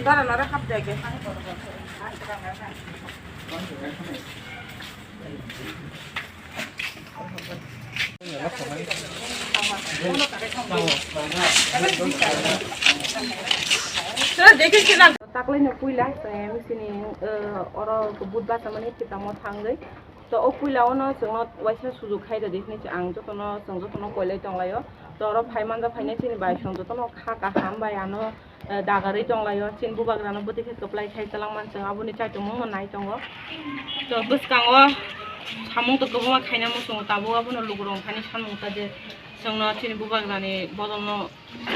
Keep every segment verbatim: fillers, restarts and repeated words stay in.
Dara nara hap dege. Taklai no puila, eh, misini, eh, oro budbar samani kitamo thangwi. To o puila ono chwngno waisa sujuk khai rwdi hinwi ang jotono, chwng jotono koilai tonglaio. To oro phai manja phainai chini bai song jotono kha kaham bai ano eh, dagarwi tonglaio, chini bubagrano bwtwi khe kwplai khai twlang manchwng, aboni chaitumungno nai tongo. To bwskango samung to kwbangma khaina muchungo, tabuk abono lukurok thani sanmung ta je chwngno chini bubagrani bodolno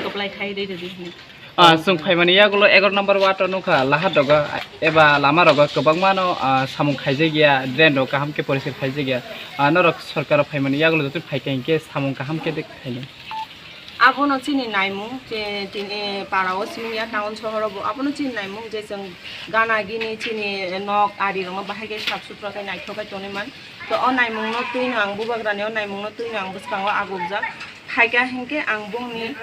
kwplai khai rwi rwdi hinwi. Ah, chwng phaimani yagulo egaroh number ward o nukha, laha doga eba lama rogo kwbangmano, ah, samung khaijakya, drain rok kaham khe poriskar khaijakya. Ah, norok sorkaro phaimani yagulo joto phaikha hinkhe samung kaham khe de khainai. Abono chini naimung, che-, chini para o simi ya town sohor o bo, abono chini naimung je chwng gana gini chini nok ari rok no bahai khe sap sutra khe naithok khe tonwi man. To o naimung no twi no ang bubagra ni o naimung no twi no ang bwskango agukjak. Phaikha hinkhe ang bongni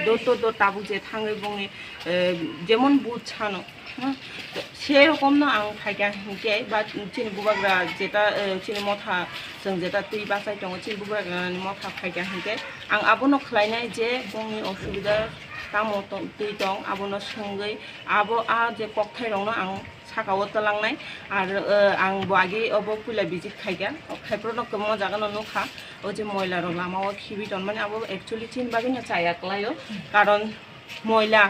door to door tabuk je thangwi bongni, eh, jemon but sano. Hmm, to, serokomno ang phaikha hinkhe, ba chini bubagra jeta, eh, chini motha, chwng jeta twi bachai tongo, chini bubagrani motha phaikha hinkhe, ang abono khlainai je bongni osubida tamo tong, twi tong, abono swngwi, abo a je kokthairokno ang saka-o twlangnai. Ar, eh, ang bo age obo puila visit khaikha, khaiphuru no kwbangma jaga no nukha, o je moila rok lama o khibi tonmani, abo actually chini bagwi no chaya kwlaio, karon moila,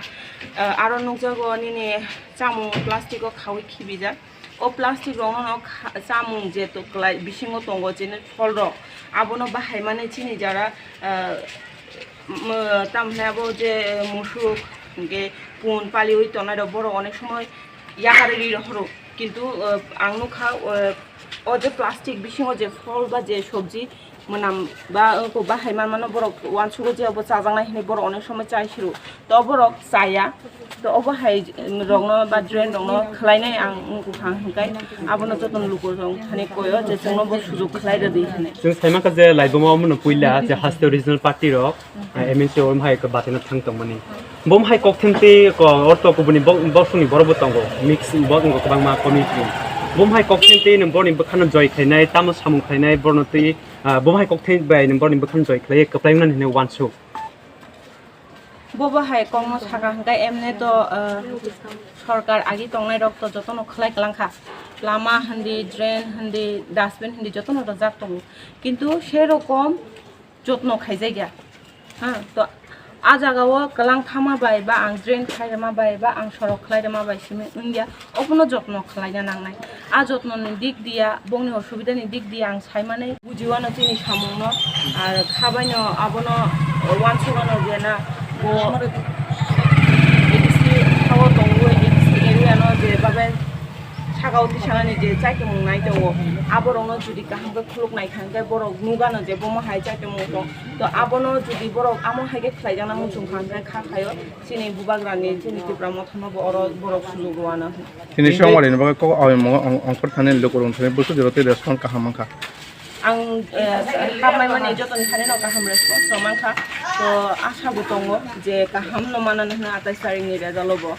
eh, aro nukjago nini chamung plastic o khaui khibijak. O plastic rokno no kha-, chamung je to kwlai bisingo tongo chini phol rok, abono bahai mani chini jara, eh, m-, tamhinai abo je musuk hinkhe pun paliui tongnai rok borok onek somoi yakarwi ri rohoro. Kintu, eh, ang nukha, eh, o je plastic bisingo je phol ba je sobji mwnam ba wngkuk bahai manmano borok uansugo je obo chajaknai hinwi borok onek somoi chai siro. To borok chaya. To obo hai rokno ba drain rokno khlainai ang wngkuk ang hinkai abono jotono lukurok thani koyo je chwngno bo sujuk khlai rwdi hinwi. Chwng sai mankha je laibuma omono puila je haste regional party rok, eh, M N C o hai khe batino thang tongmani. Bo hai kok thentwi ko orto kubuni bo-, bosongni borok bo tongo. Mix bo wngkha kwbangma community. Bo hai kok thentwi nwng boroni bwkhano joi khlainai, tamo samung khlainai, borno twi, ah, bo hai kok thentwi bai nwng boroni bwkhano joi khlaiwi kwplai wngnani hinwi uansuk. Bo bo hai kokno saka hwnkhe emne to, ah, sorkar agi tongnai rok to jotono khlai kwlangkha. Lama hindi, drain hindi, dustbin hindi jotono rwjak tongo. Kintu serokom jotno khaijakya. Ha, to a jaga o kwlang thama bai ba ang drain khlai rwma bai ba ang sorok khlai rwma bai simi wngya, obono jotno khlaina nangnai. A jotno ni dik diya, bongni osubida ni dik diya ang sai manai. Bujiwano chini samung no, ar khabai no abono wansugano je na bo A D C hawo tongo, A D C area no je babe saka o tisanani je chaitomung nai tongo, aborokno jodi kaham khe khuluk nai kha hwnkhe borok nugano je bomo hai chaitomung tong, to abono jodi borok amo hai khe khlaijakna muchung kha hwnkhe kha khaio chini bubagrani, chini Tipra mothano bo oro borok sujuk rwano. Chini songwari ni bagwi kok awai mongo ong-, ongkhor thani lukurok thani busu jora tei respond kaham wngkha. Ang, eh, hapmai mani jotoni thani no kaham response rok mankha. To asa bo tongo je kaham no manani hwnwi atais tarik ni result o bo.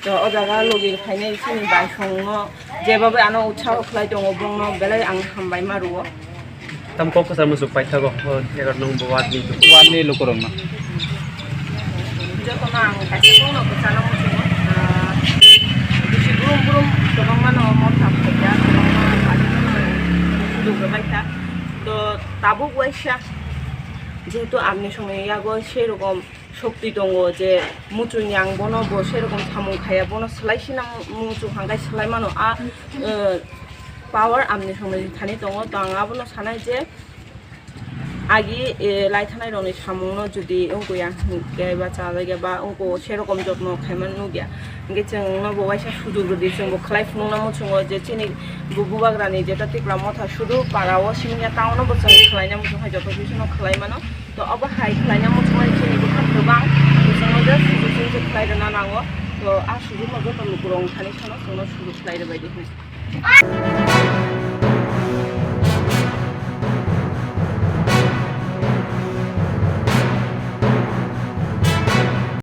To o jaga logi phainai chini baisong no jebabe ano utsaho khlai tongo, bongno belai ang hambai ma rwo. Tam kok kwchar muchuk paithago, o jaga nwng bo ward ni. Ward ni lukurok no. Jotono ang kaisa kokno kwchana muchungo, ah, bisi brum brum kwbangmano motha phaikha, kwbangma party no sujuk rwbaikha. To tabuk waisa jehetu amni somoi yago sei rokom shokti tongo je muchungya ang bono bo sei rokom samung khaiya, bono swlai sina muchung hangkai swlai mano a, eh, power amni somoi thani tongo. To ang abono sanai je agi, eh, laithanai rokni samungno jodi wngkha ya hwnkhe ba chajakya ba wngkha serokom jotno khaimani nukya, hwnkhe chwngno bo waisa sujuk rwdi, chwngbo khlai phunukna muchungo je chini bu-, bubagrani jeta Tipra motha sudu para o simi ya, town o bo chwng khlaina muchung hai joto bisino khlai mano. To obo hai khlaina muchungmani chini bwkha kwbang, chwngno je sujuk chwng se khlai rwna nango. To a sujukno joto lukurok wngthani phano chwngno sujuk khlai rwbaidi hwnwi.